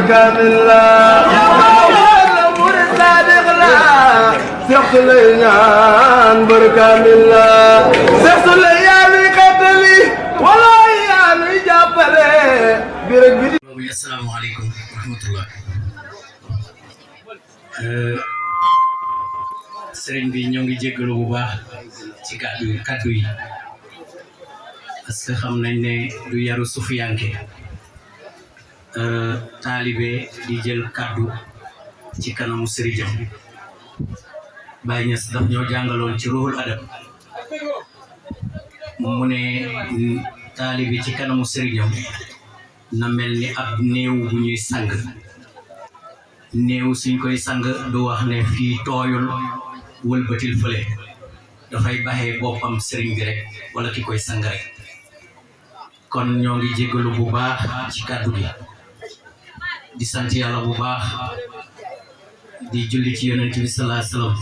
بركامل يا مولانا مريد صادق لا Seex Suleymaan بركامل Seex Suleymaan katali wala yaa nuy jàppale bi rek bi. Assalaamu aleykum wa rahmatullah. Sëriñ bi ñoo ngi jéggalu bu baax ci kàddu yi parce que xam nañ ne du yaru sufiyanke taalibe di jël kàddu ci kanamu sëriñam. Baay Ñas daf ñoo jàngaloon ci ruhul adab mu ne taalibe ci kanamu sëriñam na mel ni ab néew bu ñuy sang. Néew suñ koy sang du wax ne fii tooyul wëlbatil fële dafay baxee boppam sëriñ bi rek wala ki koy sang rek. Kon ñoo ngi jéggalu bu baax ci kàddu gi di sant yàlla bu baax di julli ci yonent bi sallallahu alayhi wasallam.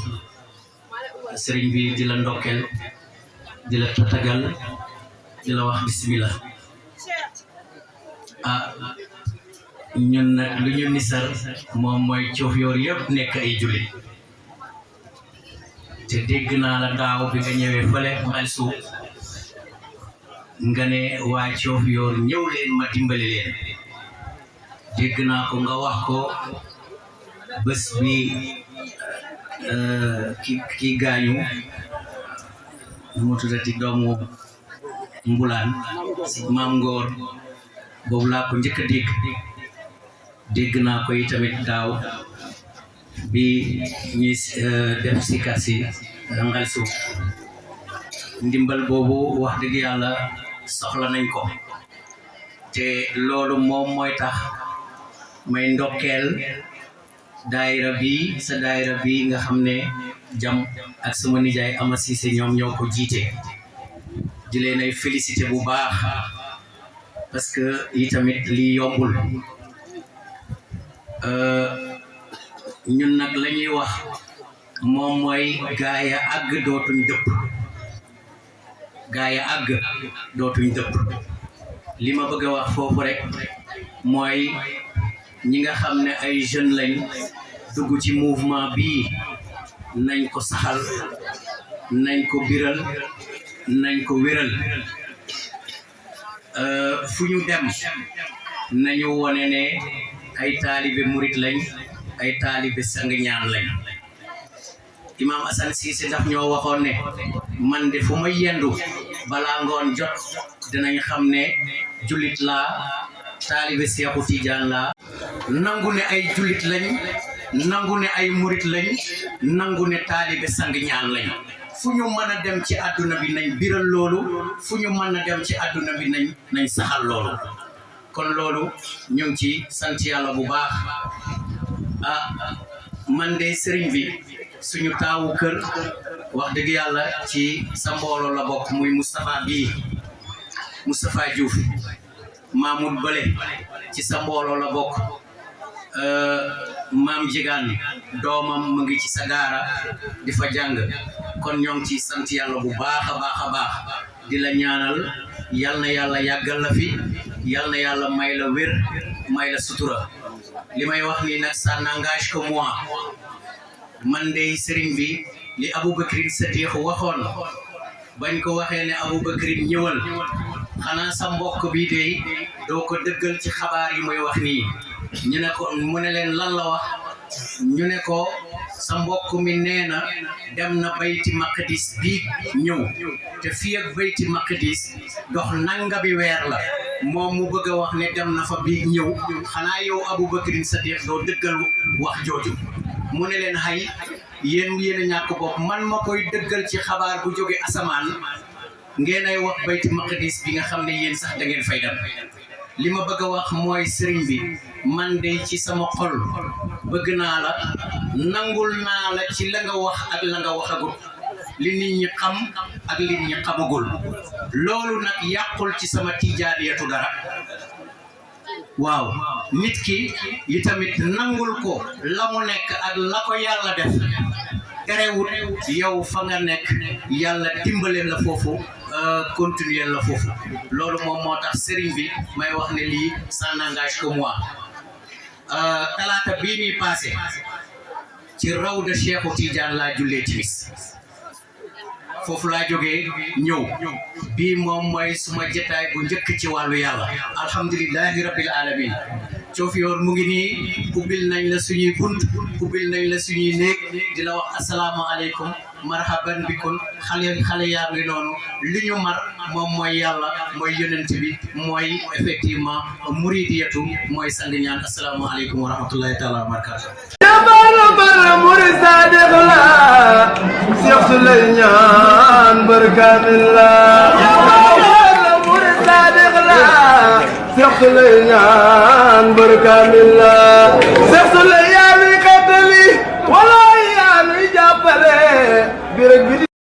Sëriñ bi di la ndokkeel di la tatagal di la wax bismillah. Ñun nag lu ñu nisar moom mooy Diofior yëpp nekk ay jullit te dégg naa la daaw bi nga ñëwee fële Mbalisu nga ne waa Diofior ñëw leen ma dimbali leen. Dégg naa ko nga wax ko bés bi ki gaañu mu tuddati doomu Mbulaan si Maam Ngoor boobu laa ko njëkk a dégg naa ko itamit daaw bi ñuy def si kasi Ngalsu. Ndimbal boobu wax dëgg yàlla soxla nañ ko te loolu moom mooy tax may ndokkeel daayira bi sa daayira bi nga xam ne jam ak sama nijaay Ama Cissé ñoom ñoo ko jiite di leen ay félicité bu baax parce que itamit lii yombul. Ñun nag la ñuy wax moom mooy gaaya àgg dootuñ dëpp li ma bëgg a wax foofu rek mooy ñi nga xam ne ay jeunes lañ dugg ci mouvement bii nañ ko saxal nañ ko biral nañ ko wéral. Fu ñu dem nañu wone ne ay taalibe murit lañ ay taalibe sang ñaan lañ. Imam Assane Cissé daf ñoo waxoon ne man de fu ma yendu balaa ngoon jot dinañ xam ne jullit laa taalibe Seexu Tijaan laa. Nangu ne ay jullit lañ nangu ne ay murit lañ nangu ne taalibe sang ñaan lañ. fu ñu mën a dem ci àdduna bi nañ biral loolu fu ñu mën a dem ci àdduna bi nañ saxal loolu. kon loolu ñu ngi ci sant yàlla bu baax. Man de sëriñ bi suñu taawu kër wax dëgg yàlla ci sa mbooloo la bokk muy Moustapha Diouf Mahmoud Bale ci sa mbooloo la bokk. Maam Jigaan doomam mu ngi ci sa daara di fa jàng kon ñoo ngi ci sant yàlla bu baax a baax di la ñaanal yal na yàlla yàggal la fi yal na yàlla may la wér may la sutura. li may wax nii nag ça n'engage que moi. Man de sëriñ bi li Aboubacrin Sadiq waxoon bañ ko waxee ne Aboubacrin ñëwal xanaa sa mbokk bi de doo ko dëggal ci xabaar yi muy wax nii. ñu ne ko mu ne leen lan la wax ñu ne ko sa mbokk mi nee na dem na bayti maqdis bii ñëw te fii ak bayti maqdis dox nangami weer la moom mu bëgg a wax ne dem na fa bii ñëw xanaa yow Aboubacrin Sadiq doo dëggal wax jooju. mu ne leen xay yéen a ñàkk bopp man ma koy dëggal ci xabaar bu jóge asamaan ngeen ay wax bayti maqdis bi nga xam ne yéen sax da ngeen fay dem. li ma bëgg a wax mooy sëriñ bi man de ci sama xol bëgg naa la nangul naa la ci la nga wax ak la nga waxagul li nit ñi xam ak li nit ñi xamagul loolu nag yàqul ci sama tijaaniyatu dara. waaw nit ki yi tamit nangul ko la mu nekk ak la ko yàlla def terewut yow fa nga nekk yàlla dimbale la foofu continuer la foofu. loolu moom moo tax sëriñ bi may wax ne lii ça n'engage que moi. talaata bii nii passé ci rawda Cheikhu Tidiane laa jullee timis foofu laa jógee ñëw bii moom mooy suma jotaay bu njëkk ci wàllu yàlla alhamdulillahi rabbil alamin Diofior mu ngi nii ubbil nañ la suñuy bunt ubbil nañ la suñuy néeg di la wax asalaamaaleykum marhaban bikun xale yaa ngi noonu li ñu mar moom mooy yàlla mooy yonent bi mooy effectivement muridiyatu mooy sang ñaan asalaamaaleykum wa rahmatullahi taala wa barakatu bara murid sadiq la Cheikh Souleymane barkamil la murid sadiq la Cheikh Souleymane barkamil la